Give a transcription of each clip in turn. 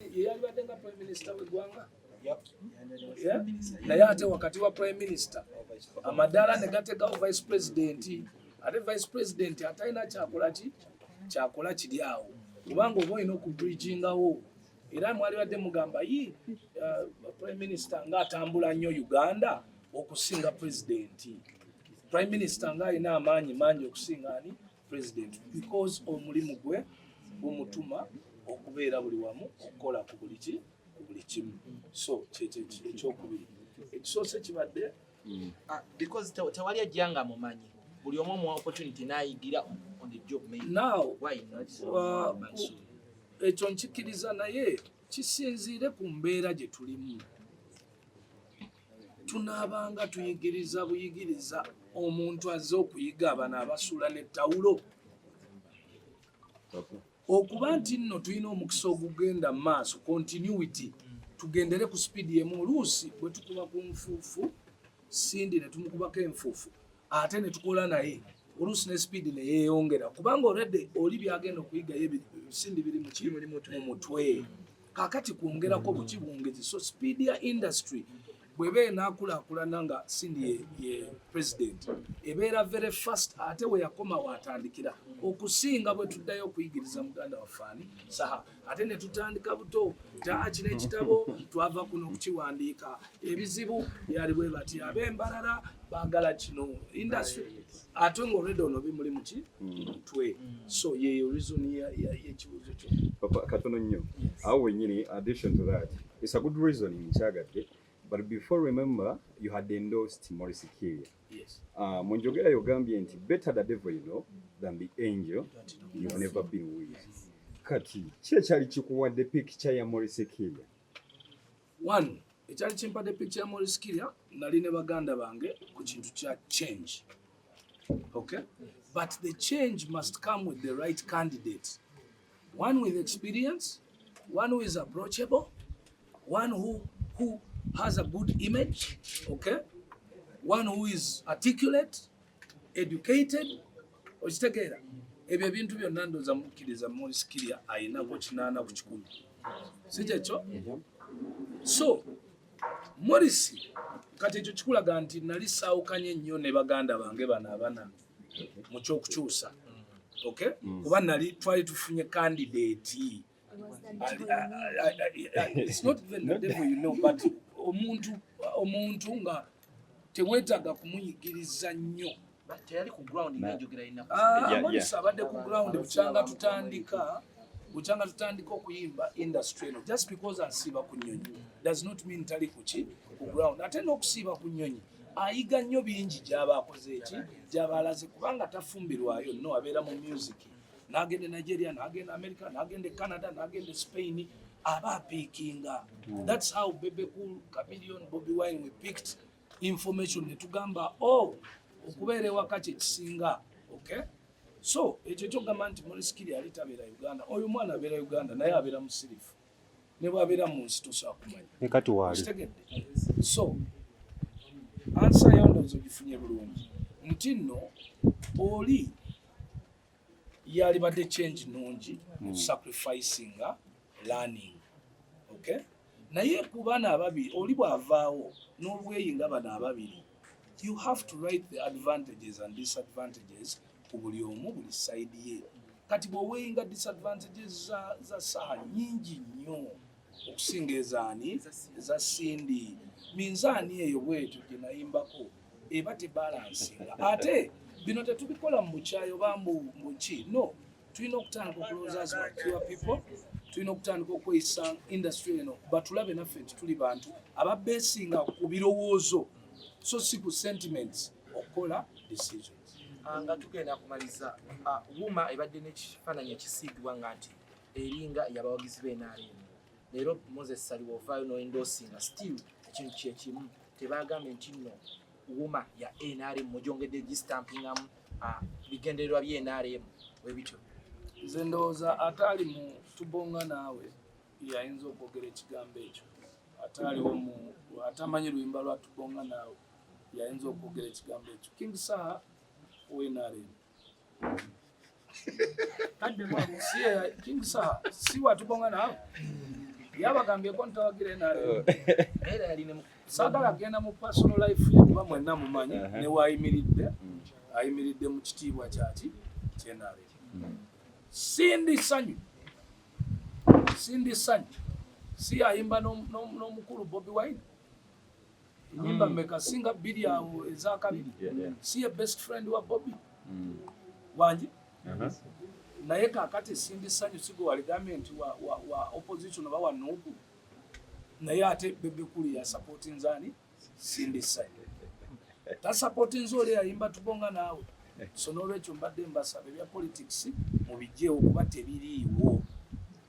Ye yalibadde nga prime minister w'eggwanga. Yeah? Naye ate wakati wa prime minister amadaala ne gateekawo vice president, ate vice president atalina kyakola ki kyakola kiri awo, kubanga oba olina okubridgingawo. Era mwalibadde mugamba yi prime minister ng'atambula nnyo Uganda okusinga president, prime minister ng'alina amaanyi mangi okusinga ani? President, because omulimu gwe gumutuma okubeera buli wamu, okukola ku buli ki, ku buli kimu. So kyekyo ekyokubiri. Ekisoose kibadde Ah, because tewali ajja nga mumanyi, buli omu omuwa opportunity n'ayigira on the job maybe. Now Why not Mansour? Ekyo nkikkiriza, naye kisinziire ku mbeera gye tulimu. Tunaabanga tuyigiriza buyigiriza omuntu azze okuyiga, bano abasula n'ettawulo, okuba nti nno tulina omukisa ogugenda mu maaso, continuity, tugendere ku speed emu. Oluusi bwe tukuba ku nfuufu Cindy ne tumukubako enfuufu, ate ne tukola naye, oluusi ne speed ne yeeyongera, kubanga olwedde oli byagenda okuyigayo Cindy biri muki mu mutwe. Kaakati kwongerako buki bwongezi. So speed ya industry bw'eba enaakulaakulana nga Cindy ye president, ebeera very fast, ate we yakoma waatandikira, okusinga bwe tuddayo okuyigiriza muganda waffe ani, Saha, ate ne tutandika buto taa kino ekitabo twava kuno okukiwandiika, ebizibu byali bwe bati, ab'embalala baagala kino, industry, ate ng'olwedde ono bimuli muki mutwe. So yeyo reason y'ekibuuzo kyo. Papa, katono nnyo awo wennyini. Addition to that, it's a good reasoning, nkyagadde, but before, remember you had endorsed Maurice Kirya. Yes. Mu njogera yogambye nti better the devil you know than the angel you've never been with. Kati ki ekyali kikuwadde picture ya Maurice Kirya? One, ekyali kimpadde picture ya Maurice Kirya, nali ne baganda bange ku kintu kya change, okay? But the change must come with the right candidate, one with experience, one who is approachable, one who has a good image, okay, one who is articulate, educated. Okitegeera? Ebyo ebintu byonna ndooza mukkiriza Maurice Kirya ayinako 80%, si kyekyo? So Morris, kati ekyo kikulaga nti nali saawukanye nnyo ne baganda bange bano abana mu kyokukyusa, okay? Kuba nali twali tufunye candidate. It's not even the devil, but omuntu nga teweetaaga kumuyigiriza nnyo. But teyali ku ground ng'enjogera yina. Ah, Morris abadde ku ground bukyanga tutandika okuyimba industry eno. Just because asiiba ku nnyonyi does not mean tali kuki ku ground. Ate n'okusiiba ku nnyonyi ayiga nnyo bingi gy'aba akoze eki, gy'aba alaze, kubanga tafumbirwayo. No, abeera mu music, n'agenda e Nigeria, n'agenda America, n'agenda e Canada, n'agenda e Spain, aba apickinga. That's how Bebe Cool, Chameleone, Bobi Wine, we picked information ne tugamba, oh, okubeera ewaka kyekisinga, okay? So ekyo kyogamba nti Maurice Kirya yali tabeera Uganda, oyo mwana abeera Uganda, naye abeera musirifu, ne bwabeera mu nsi tosobola kumanya. Ne kati waali. Kitegedde? So answer yo ndowooza ogifunye bulungi nti nno oli yalibadde change nungi, sacrificinga learning, okay? Naye ku baana ababiri, oli bw'avaawo n'olweyinga bano ababiri, you have to write the advantages and disadvantages ku buli omu, buli side ye. Kati bw'oweighinga disadvantages za Saha nyingi nnyo okusinga ezaani, eza Cindy, minzaani eyo bwetyo gye nayimbako eba tebalancinga. Ate bino tetubikola mu bukyayi oba mu ki, no. Tulina okutandika okulowooza as mature people, tulina okutandika okweyisa industry eno batulabe naffe nti tuli bantu ababesinga ku birowoozo, so si ku sentiments okukola decisions. Ah, nga tugenda kumaliza, ah, UMA ebadde n'ekifaananyi ekisiigibwa nga nti eringa yabawagizi b'NRM. Leero Moses Saliwa ovaayo n'oendorsinga still ekintu kyekimu, tebagambye nti nno UMA ya NRM, mugyongedde gistampingamu, ah, bigendererwa bya NRM webityo? Nze ndowooza ataali mu tubonga naawe yayinza okwogera ekigambo ekyo. Ataaliwo mu atamanyi luyimba lwa tubonga naawe yayinza okwogera ekigambo ekyo. King Saha WNRM, si King Saha si watubonga naawe. Yabagambyeko ntawagira NRM. Era yali ne Saagala genda mu personal life ye, kuba mwenna mumanyi ne waayimiridde, ayimiridde mu kitiibwa kyaki kye NRM. Cindy Sanyu, Cindy Sanyu si ayimba n'omukulu Bobi Wine enyimba mmeka, singa bbiri awo ezakabiri? Si ye best friend wa Bobi wangi? Naye kakati Cindy Sanyu sigo waligambye nti wa opposition oba wa NUP, naye ate Bebe Cool yasupportinze ani? Cindy Sanyu. Tasupportinze oli ayimba Tubonga Naawe. So n'olwekyo mbadde mbasaba ebya politics mubijjeewo kuba tebiriiwo.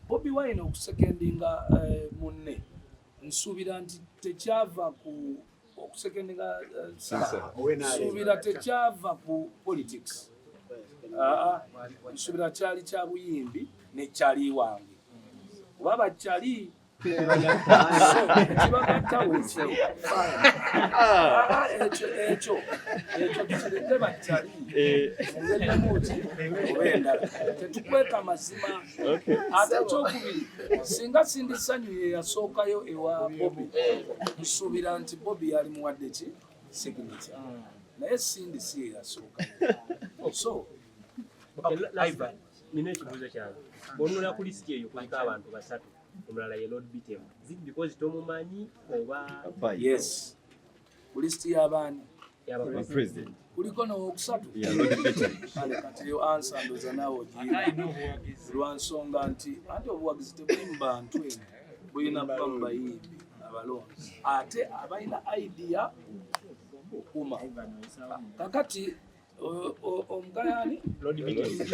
Bobi Wine okusecondinga munne, nsuubira nti tekyava ku okusecondinga, nsuubira tekyava ku politics. Aa, nsuubira kyali kya buyimbi nekyali wange kuba bakyali kibagatta wekiri. Ekyo tukireke bakyali mu ngeri emu ki oba endala, tetukweka mazima. Ate ekyokubiri, singa Cindy Sanyu ye yasookayo ewa Bobi, nsuubira nti Bobi yali muwadde ki signature, naye Cindy si ye yasookayo, so Ivan. Nina ekibuuzo kyange. Bw'onunula ku lisiti eyo, kuliko abantu basatu, omulala ye Lord Bitem. Is it because tomumanyi oba? Yes, ku lisiti y'abaani? Y'aba- President. Kuliko nowokusatu? Yeah, Lord Bitem. Kale kati eyo answer ndooza naawe ogiyina, lwa nsonga nti anti obuwagizi tebuli mu bantu eno, bulina kuba mu bayimbi abalonzi ate abalina idea okuma. Kakati omugayani Lord Bitem.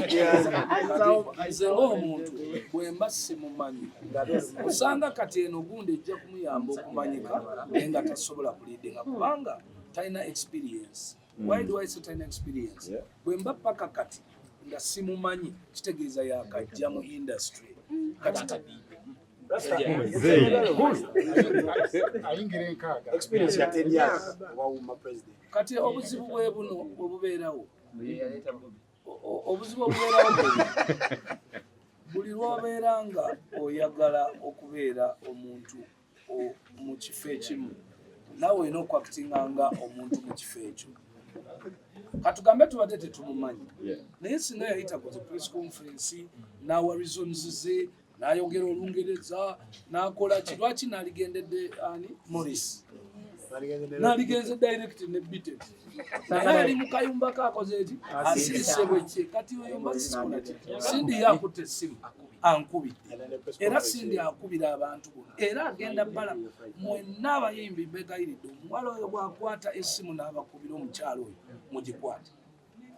Kati nze ng'omuntu bwe mba simumanyi, osanga kati eno gundi ejja kumuyamba okumanyika, naye nga tasobola kuleadinga kubanga talina experience. Why do I say talina experience? Bwe mba paka kati nga simumanyi, kitegeeza yakajja mu industry kati. Muzeeyi. Ayingira enkaaga. Experience ya 10 years wawuma president. Kati obuzibu bwe buno obubeerawo, Yaleeta Bobi. obuzibu obubeerawo bwe buli lw'obeera nga oyagala okubeera omuntu mu kifo ekimu, naawe olina okuactinga nga omuntu mu kifo ekyo. Katugambe tubadde tetumumanyi, naye singa yayita ku zi press conference n'awa reasons ze, n'ayogera Olungereza, n'akola ki, lwaki n'aligendedde ani Morris, n'aligenze direct ne Bitet, naye ali mu kayumba kakoze eki, asirise bweki. Kati oyo mba sikola ki? Cindy yakutte essimu ankubidde, era Cindy akubira abantu bonna, era agenda bala mwenna abayimbi begayiridde. Omuwala oyo bw'akwata essimu n'abakubira, omukyalo oyo mugikwate,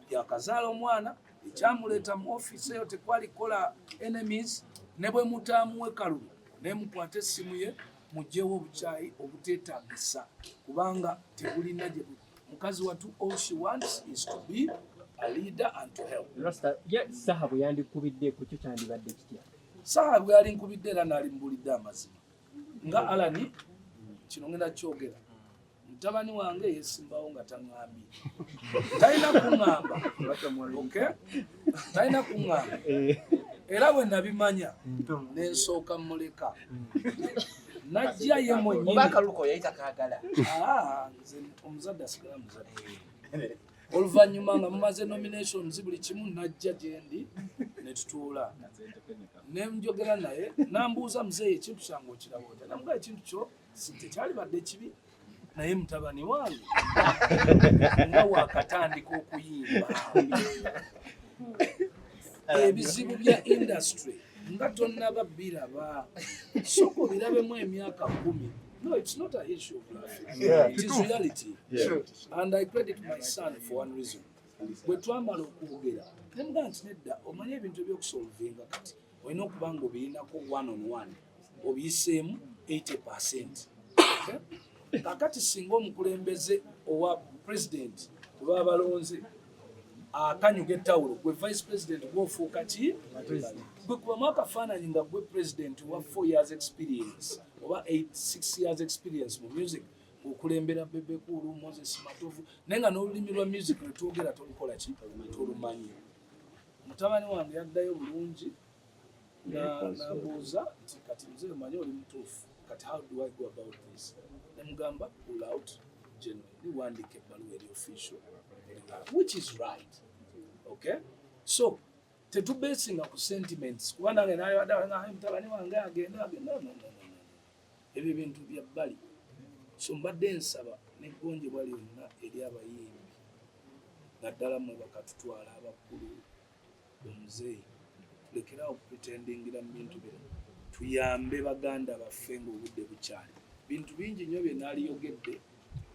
yakazaala omwana, ekyamuleeta mu ofiisi eyo tekwali kukola enemies. Ne bwe mutaamuwe kalulu, naye mukwate essimu ye, mugyewo obukyayi obuteetagisa kubanga tebulina gye mukazi watu, all she wants is to be a leader and to help. Rasta, ye Saha bwe yandikubidde ku kyo kyandibadde kitya? Saha bwe yali nkubidde, era naali mbulidde amazima nga Alani kino ngenda kyogera, mutabani wange yesimbawo nga taŋŋambye, talina kuŋŋamba. Okay, talina kuŋŋamba, era bwe nabimanya nensooka muleka najja ye mwennyini. Oba akaluko yayita kaagala. Ah, nze omuzadde asigala muzadde. Oluvannyuma nga mumaze nominations buli kimu, najja gye ndi ne tutuula ne njogera naye, nambuuza, "Muzeeyi, ekintu kyange okiraba otya?" Namugaa, "Ekintu kyo si tekyalibadde kibi, naye mutabani wange nga wakatandika okuyimba, ebizibu bya industry nga tonnaba biraba, sooka obirabemu emyaka 10." No, it's not an issue of laughing. It is reality. And I credit my son for one reason. Bwe twamala okwogera, nemugaa nti nedda, omanye ebintu ebyokusolvinga kati olina okuba nga obirinako one on one, obiyiseemu 80%. Okay? Kakati singa omukulembeze owa president oba balonze akanyuga ettawulo, gwe vice president gwofuuka ki? Gwe kubamu akafaananyi nga gwe president wa 4 years experience oba 8 6 years experience mu music, okulembera Bebe Cool, Moses Matovu, naye nga n'olulimi lwa music lwetwogera tolukola ki, tolumanyi. Mutabani wange yaddayo bulungi. Nambuuza nti, "Kati mzee, omanyi oli mutuufu, kati how do I go about this?" Nemugamba, "Pull out genuinely, wandika ebbaluwa eri official," which is right. Okay, so tetubesinga ku sentiments, kuba nange nayebadde mutabani wange agenda agenda. No, no, no, no. Ebyo bintu bya bbali. So mbadde nsaba neggonjebwa lyonna eri abayimbi, naddala mmwe bakatutwala abakulu, omuzeeyi, tulekerawo okupretendingira mu bintu bino, tuyambe baganda baffe ng'obudde bukyali. Bintu bingi nnyo bye naaliyogedde,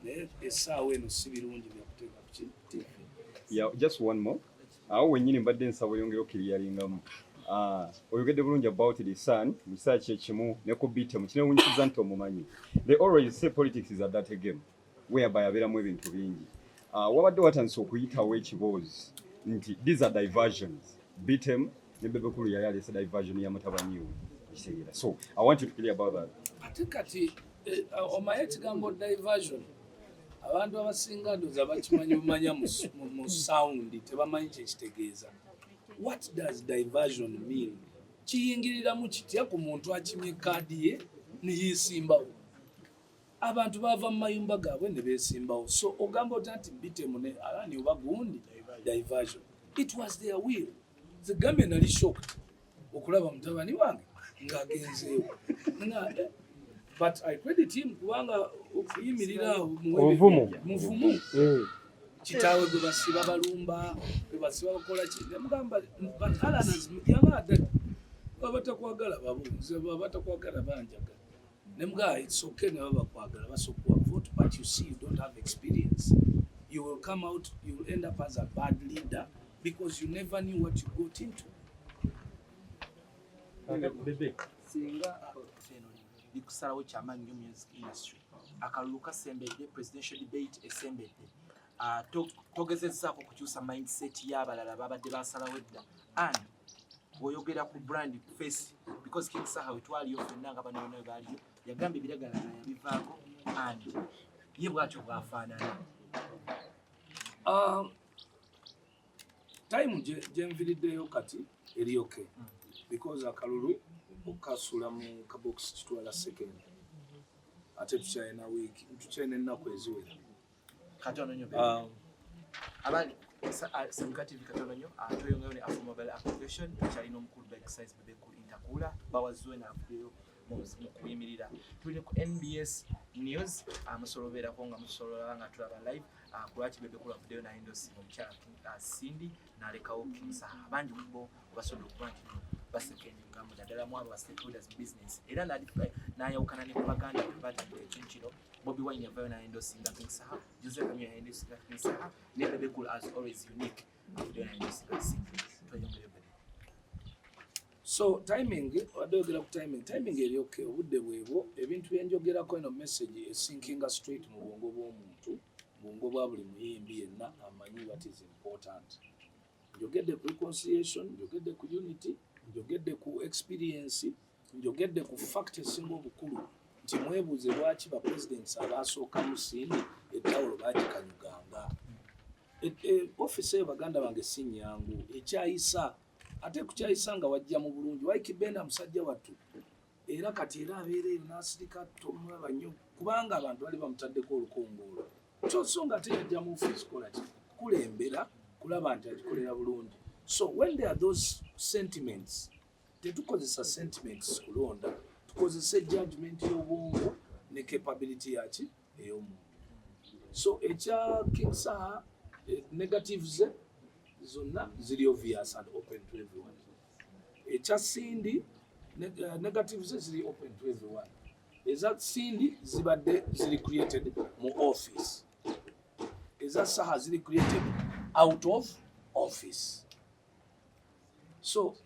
naye essaawa eno si birungi byakuteeka ku TV. Yeah, just one more. Awo wennyini mbadde nsaba oyongere okiriyalingamu. Oyogedde bulungi about the son. Mu kiseera kyekimu ne ku BTM kinewunyisiza nti omumanyi. They always say politics is a dirty game whereby abeeramu ebintu bingi. Wabadde watandise okuyitawo ekiboozi nti these are diversions. BTM ne Bebe Cool yali aleese diversion ya mutabani we. Okitegeera? So I want you to clear about that. Ate kati omaye ekigambo diversion, abantu abasinga ndowooza bakimanyi bumanya mu sound, tebamanyi kyekitegeeza. What does diversion mean? Kiyingiriramu kitya ku muntu akimye kaadi ye neyeesimbawo? Abantu bava mu mayumba gaabwe ne beesimbawo, so ogamba otya nti bitemu ne alani oba gundi diversion? It was their will. Zigambye nali shocked okulaba mutabani wange ng'agenzeewo nga but I credit him, kubanga okuyimirira awo Obuvumu. Muvumu. Kitaawe gwe basiba balumba, gwe basiba bakola ki, nemugamba, but Alan yanga baba takwagala babuuze, baba takwagala banjagala. Nemugamba, "It's okay, ne baba bakwagala basobola vote, but you see, you don't have experience. You will come out, you will end up as a bad leader because you never knew what you got into." Bebe. Singa eno likusalawo kyamaanyi nnyo music industry, akalulu kasembedde, presidential debate esembedde. Ah, togezezzaako kukyusa mindset y'abalala babadde basalawo edda? And bw'oyogera ku brand face, because King Saha wetwaliyo ffenna nga bano bonna we baaliyo, yagamba ebiragalalagala yabivaako and ye bw'atyo bw'afaanana. Time gye nviriddeyo kati eri okay, because akalulu okasula mu kabokisi kitwala second, ate tukyalina wiiki, tukyalina ennaku eziwera. Katono nnyo. Abali Sanyuka TV, katono nnyo. Tweyongeyo ne Afro Mobile application. Tukyalina omukulu Big Size Bebe Cool Intercooler bawaziwe n'avuddeyo mu kuyimirira. Tuli ku NBS News. Musobola obeerako nga musobola nga tulaba live. Kulwaki Bebe Cool avuddeyo n'aendorsinga omukyala Cindy n'alekawo King Saha? Abangi ku bo basobodde okuba nti no basekendingamu, naddala mu abo ba stakeholders mu business, era n'ayawukana ne ku baganda be batadde ekintu kino. Bobi Wine yavayo n'aendorsinga King Saha, Jose Chameleone yaendorsinga King Saha, ne Bebe Cool, as always unique, avuddeyo n'aendorsinga Cindy. Tweyongereyo, Bebe. So timing, obadde oyogera ku timing. Timing eri okay, obudde bwebwo. Ebintu byenjogerako, eno message esinkinga straight mu bwongo bw'omuntu, mu bwongo bwa buli muyimbi yenna amanyi what is important. Njogedde ku reconciliation, njogedde ku unity, njogedde ku experience, njogedde ku fact esinga obukulu nti mwebuuze lwaki ba presidents abasookamu Cindy ettawulo bagikanyuganga. Office eyo, baganda bange, si nnyangu. Ekyayisa ate kukyayisa nga wajja mu bulungi. Ykee Benda musajja wattu, era kati era abeera eyo n'asirika, tomulaba nnyo kubanga abantu bali bamutaddeko olukongoolo. So nga ate yajja mu ofiisi kola ki? Kulembera, kulaba nti agikolera bulungi. So when there are those sentiments, tetukozesa sentiments kulonda, tukozese judgment y'obwongo ne capability yaki ey'omuntu. So ekya King Saha, negative ze zonna ziri obvious and open to everyone. Ekya Cindy, negative ze ziri open to everyone. Eza Cindy zibadde ziri created mu office, eza Saha ziri created out of office. So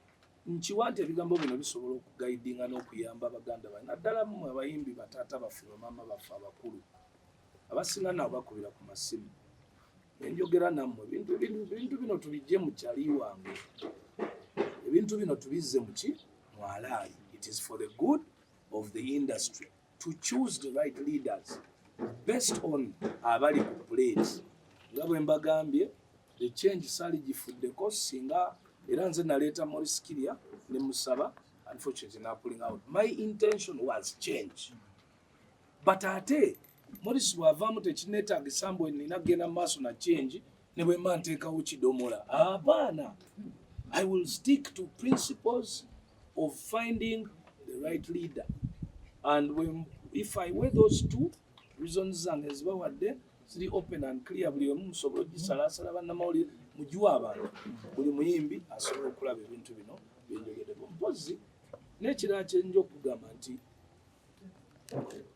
nkiwa nti ebigambo bino bisobola okuguidinga n'okuyamba baganda bange, naddala mmwe abayimbi, bataata baffe, bamaama baffe abakulu. Abasinga nabo bakubira ku masimu nenjogera nammwe. Ebintu bino tubijje mu kyali wange, ebintu bino tubizze muki mwalaali. It is for the good of the industry to choose the right leaders based on abali ku plate. Nga bwe mbagambye, the change saali gifuddeko singa era nze naleeta Maurice Kirya ne musaba. Unfortunately now pulling out. My intention was change, but ate Morris bw'avaamu tekineetagisa mbu nina kugenda mu maaso na change. Ne bwe mba nteekawo kidomola abaana, I will stick to principles of finding the right leader. And when, if I weigh those two reasons zange zibawadde ziri open and clear, buli omu musobola ogisalaasala, bannamawulire mugiwa abantu, buli muyimbi asobola okulaba ebintu bino byenjogeddeko. Mpozi n'ekirala kyenja okugamba nti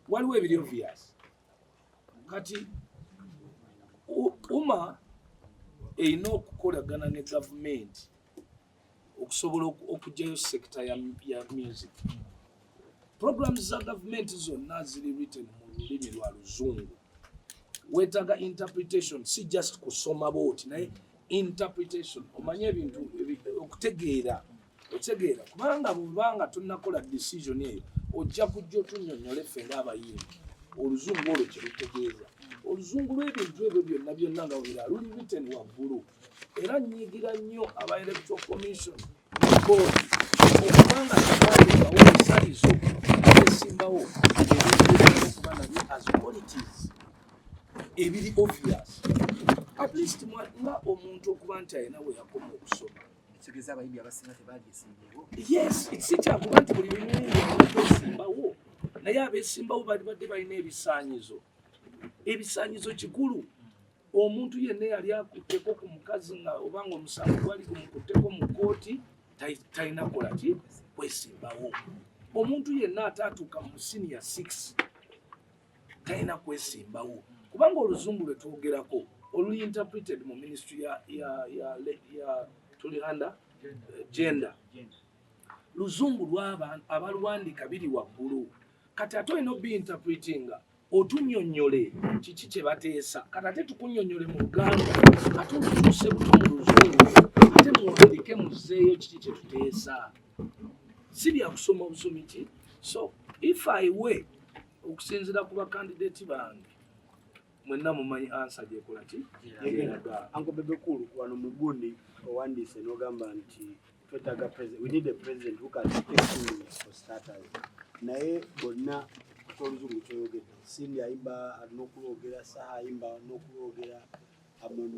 waliwo ebiri obvious. Kati UMA erina okukolagana ne gavumenti okusobola okuggyayo sector ya music. Programs za gavumenti zonna ziri written mu lulimi lwa Luzungu, weetaaga interpretation, si just kusoma booti, naye interpretation, omanye ebintu okutegeera, otegeera, kubanga bwobanga tonnakola decision eyo, ojja kujja otunnyonnyole ffe ng'abayimbi oluzungu olwo kye lutegeeza. Oluzungu lw'ebintu ebyo byonna byonna nga bwebira luli written waggulu. Era nyiigira nnyo aba Electoral Commission ne board okubanga tebateekawo ebisalizo esimbawo ebintu okuba nabyo as qualities ebiri obvious, at least nga omuntu okuba nti alina we yakoma okusoma. Ekitegeeza abayimbi abasinga tebalyesimbyewo. Yes, si kyakuba nti buli muyimbi alina kwesimbawo, naye abeesimbawo bali badde balina ebisaanyizo. Ebisaanyizo kikulu. Omuntu yenna yali akutteko ku mukazi nga obanga omusango gwali gumukutteko mu kkooti, talina kola ki? Kwesimbawo. Omuntu yenna ataatuuka mu senior 6 talina kwesimbawo, kubanga oluzungu lwe twogerako oluli interpreted mu ministry ya tuli under gender, luzungu lwaba abalwandika biri waggulu. Kati ate olina obiinterpretinga, otunnyonnyole kiki kye bateesa. Kati ate tukunnyonnyole mu Luganda, ate olutuuse buto mu Luzungu, ate muwandike muzeeyo kiki kye tuteesa. Si byakusoma obusomi ki. So if I weigh okusinziira ku bakandidate bange, mwenna mumanyi answer gyekola ki, gyeraga. Uncle Bebe Cool, wano mu gundi owandiise n'ogamba nti twetaaga president, we need a president who can speak English for starters. Naye bonna oluzungu kyoyogedde, Cindy ayimba alina okulwogera, Saha ayimba n'okulwogera,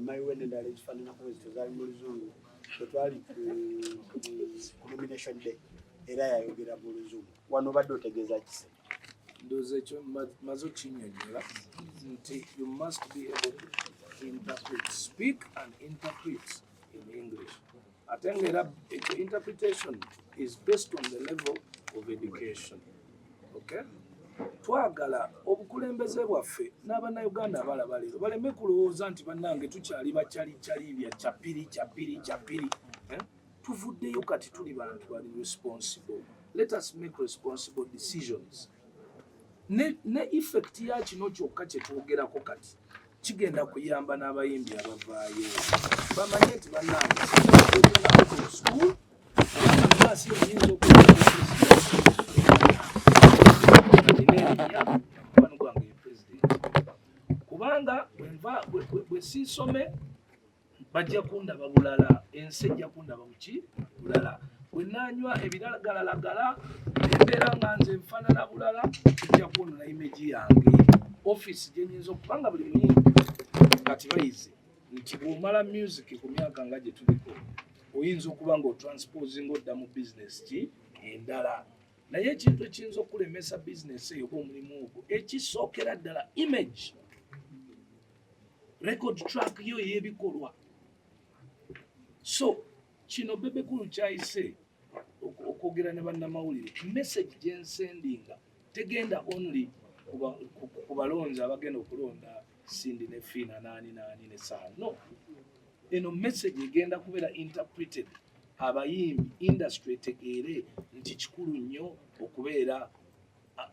Maiwe n'endala ezifaananako bwe zityo zaali mu Luzungu. Bwe twali ku nomination day era yayogera mu Luzungu. Wano obadde otegeeza kise? Ndowooza ekyo maze okinnyonnyola nti you must be able to interpret, speak and interpret in English. Ate ngaera ekyo interpretation is based on the level of education, okay? Twagala obukulembeze bwaffe n'Abannayuganda abalaba leero baleme kulowooza nti bannange tukyali bakyalikyali bya kyapiri kyapiri kyapiri, eh? Tuvuddeyo kati tuli bantu bali responsible. Let us make responsible decisions. Ne effect ya kino kyokka kye twogerako kati kigenda kuyamba n'abayimbi abavaayo bamanye nti bannange out of school, maaso oyinza okunina erinnya, mukwano gwange ye president, kubanga bwenva bwe siisome bajja kundaba bulala, ensi ejja kundaba buki bulala. Bwe naanywa ebiragalalagala embeera nga nze nfaanana bulala, ejja kwonona image yange, offisi gye nyinza okubanga. Buli muyimbi kati bayize nti bw'omala music ku myaka nga gye tuliko, oyinza okuba nga otransposinga odda mu bizinesi ki endala. Naye ekintu ekiyinza okulemesa bizinesi eyo oba omulimu ogwo, ekisookera ddala image, record track yo ey'ebikolwa. So kino Bebe Cool kyayise okwogera ne bannamawulire, message gyensendinga tegenda only ku balonzi abagenda okulonda Cindy ne Fiina naani naani ne Saha. No, eno message egenda kubeera interpreted, abayimbi, industry etegeere nti kikulu nnyo okubeera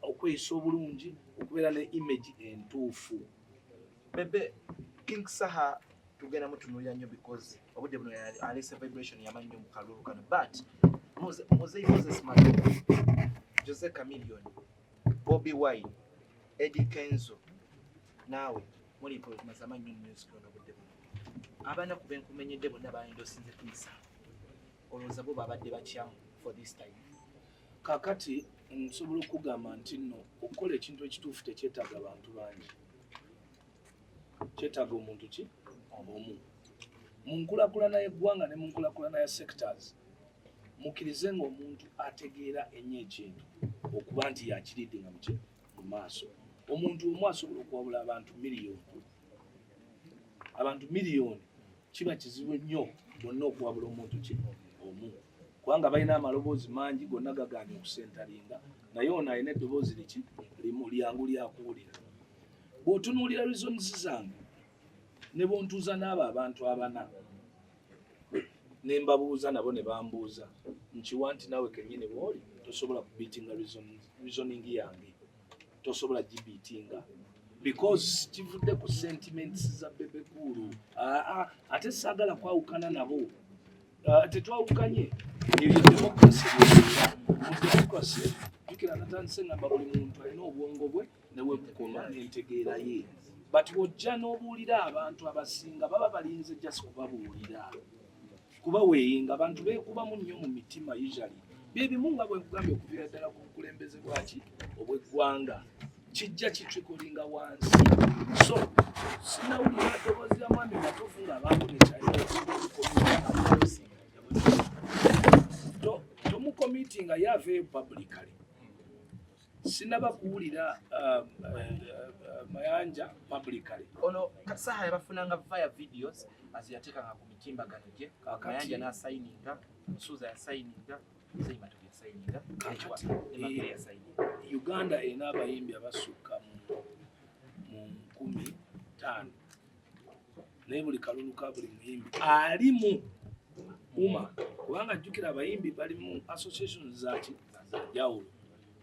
okweyisa obulungi, okubeera ne image entuufu. Bebe, King Saha tugenda mutunuulira nnyo because obudde buno aleese vibration yamanyi nnyo mu kalulu kano, but Mozey Moses Matovu, Jose Chameleone, Bobi Wine, Eddie Kenzo, naawe muli mpologoma z'amaanyi nnyo mu music ono. Obudde buno abaana ku benkumenyedde bonna bayinda osinze King Saha, olowooza bo babadde batyamu for this time? Kakati nsobola okugamba nti nno okukola ekintu ekituufu tekyetaaga bantu bangi, kyetaaga omuntu ki omu. Mu nkulakulana y'eggwanga ne mu nkulakulana ya sectors, mukkirize ng'omuntu ategeera ennyo ekintu okuba nti yakiridinga muki mu maaso. Omuntu omu asobola okuwabula abantu miliyoni, abantu miliyoni kiba kizibu nnyo bonna okuwabula omuntu ki omu, kubanga balina amaloboozi mangi gonna gagaanye okusentalinga, naye ono alina eddoboozi liki limu lyangu lyakuwulira. Bw'otunuulira reasons zange ne bwontuuza n'abo abantu abana ne mbabuuza nabo ne bambuuza, nkiwa nti naawe kennyini bw'oli tosobola kubeatinga reasoning yange, tosobola gibeatinga because kivudde ku sentiments za Bebe Cool. Aa, ate saagala kwawukana nabo. Ah, tetwawukanye, eyo democracy bwebeera. Mu democracy, jjukira natandise ngamba buli muntu alina obwongo bwe ne webukoma n'entegeera ye, but wojja n'obuulira abantu abasinga baba balinze just kubabuulira kuba weeyinga. Abantu beekubamu nnyo mu mitima, usually byebimu nga bwe nkugambye okuviira ddala ku bukulembeze bwaki obw'eggwanga kijja kitricklinga wansi. So sinawulira ddoboozi lya mwami Matovu ng'abaako nekyalina tomucommittinga ye aveeyo publicly. Sinaba kuwulira Mayanja publicly. Ono Saha yabafunanga via videos aziyateekanga ku mitimbagano gye. Mayanja n'asayininga, Musuuza yasayininga, Muzeyi Matovu yasayininga, Kakati, ne Magere yasayininga. Uganda erina abayimbi abasukka mu 5,000, naye buli kalulu ka buli muyimbi ali mu UMA, kubanga jjukira abayimbi bali mu associations zaki zanjawulo,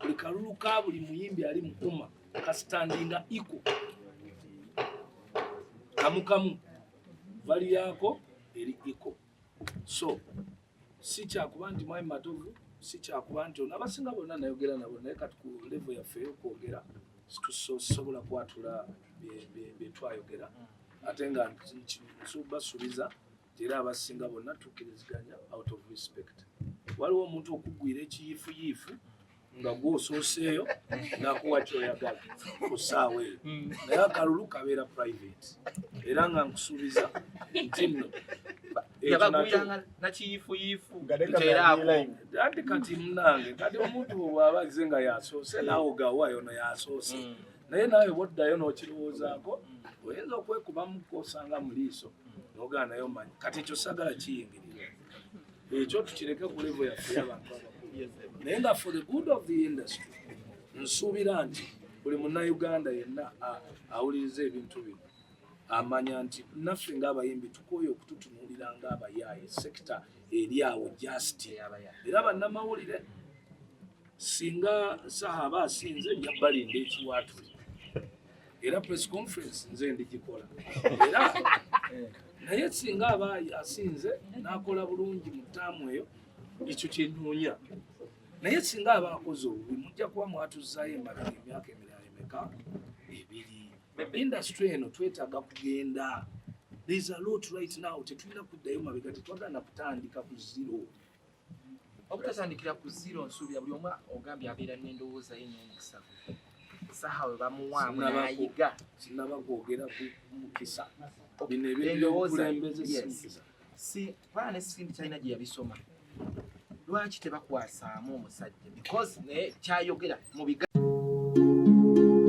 buli kalulu ka buli muyimbi ali mu UMA kastandinga equal kamu kamu, value yako eri equal. So si kyakuba nti mwami Matovu, si kyakuba nti ono, abasinga bonna nayogera nabo, naye kati ku level yaffe ey'okwogera sobola kwatula bye twayogera, ate nga basuubiza era abasinga bonna tukkiriziganya out of respect. Waliwo omuntu okugwira ekiyiifuyiifu nga gwosooseeyo nakuwa kyoyagala ku ssaawa eyo, naye akalulu kabeera private, era nga nkusuubiza nti nno ekyo nakyo Yabagwiranga nakiyiifuyiifu. Nga ne Nti era kamera live. Ati kati munange, kati omuntu bw'aba azze nga yasoose naawe ogawa yono yasoose, naye naawe bwoddayo n'okirowoozaako oyinza okwekubamuko osanga mu liiso nogaa naye omanyi. Kati ekyo sagala kiyingirira, ekyo tukireke ku level yaffe y'abantu abakulu, naye nga for the good of the industry nsuubira nti buli munnayuganda yenna awuliriza ebintu bino amanya nti naffe ng'abayimbi tukooye okututunuulira ng'abayaaye, sector eri awo just. Era bannamawulire, singa Saha aba asinze, nja balinda ekiwaatule, era press conference nze ndigikola. Era naye singa aba asinze n'akola bulungi mu ttaamu eyo, ekyo kyenoonya, naye singa aba akoze obubi, mujja kuba mwatuzaayo emabega emyaka emirala emeka? 2. Industry eno twetaaga kugenda. There is a lot right now, tetulina kuddayo mabega, tetwagala kutandika ku zero. Obutatandikira ku zero, nsuubira buli omu ogambye abeera n'endowooza ye n'omukisa gwe. Saha we bamuwaamu n'ayiga. Sinaba kwogera ku mukisa, bino ebintu Endowooza, by'obukulembeze si yes. mukisa. Si kubanga ne Cindy talina gye yabisoma, lwaki tebakwasaamu omusajja? Because naye kyayogera mu biga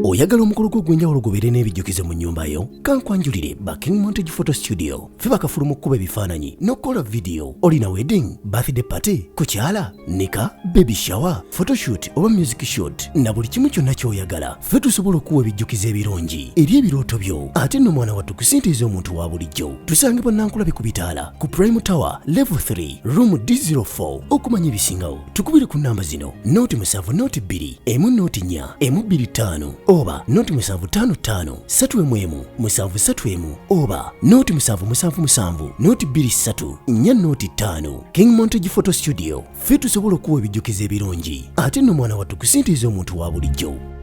Oyagala omukolo gwo ogw'enjawulo gubeere n'ebijjukizo mu nnyumba yo? Kankwanjulire ba King Montage Photo Studio. Ffe bakafulu mu kkuba ebifaananyi n'okukola vidiyo. Olina wedding, birthday party, kukyala, nika, baby shower, photoshoot oba music shoot, na buli kimu kyonna ky'oyagala, ffe tusobola okuwa ebijjukizo ebirungi eri ebirooto byo. Ate nno mwana wattu, ku ssente ez'omuntu wa bulijjo. Tusangibwa Nankulabi ku bitaala ku Prime Tower level 3 room D04. Okumanya ebisingawo tukubire ku namba zino: 0 7 0 2 1 0 4 1 2 5 oba 0 7 5 5 3 1 1 7 3 1 oba 0 7 7 7 0 2 3 4 0 5. King Montage Photo Studio, ffe tusobola okuwa ebijjukizo ebirungi, ate nno mwana wattu, ku ssente ez'omuntu wa bulijjo.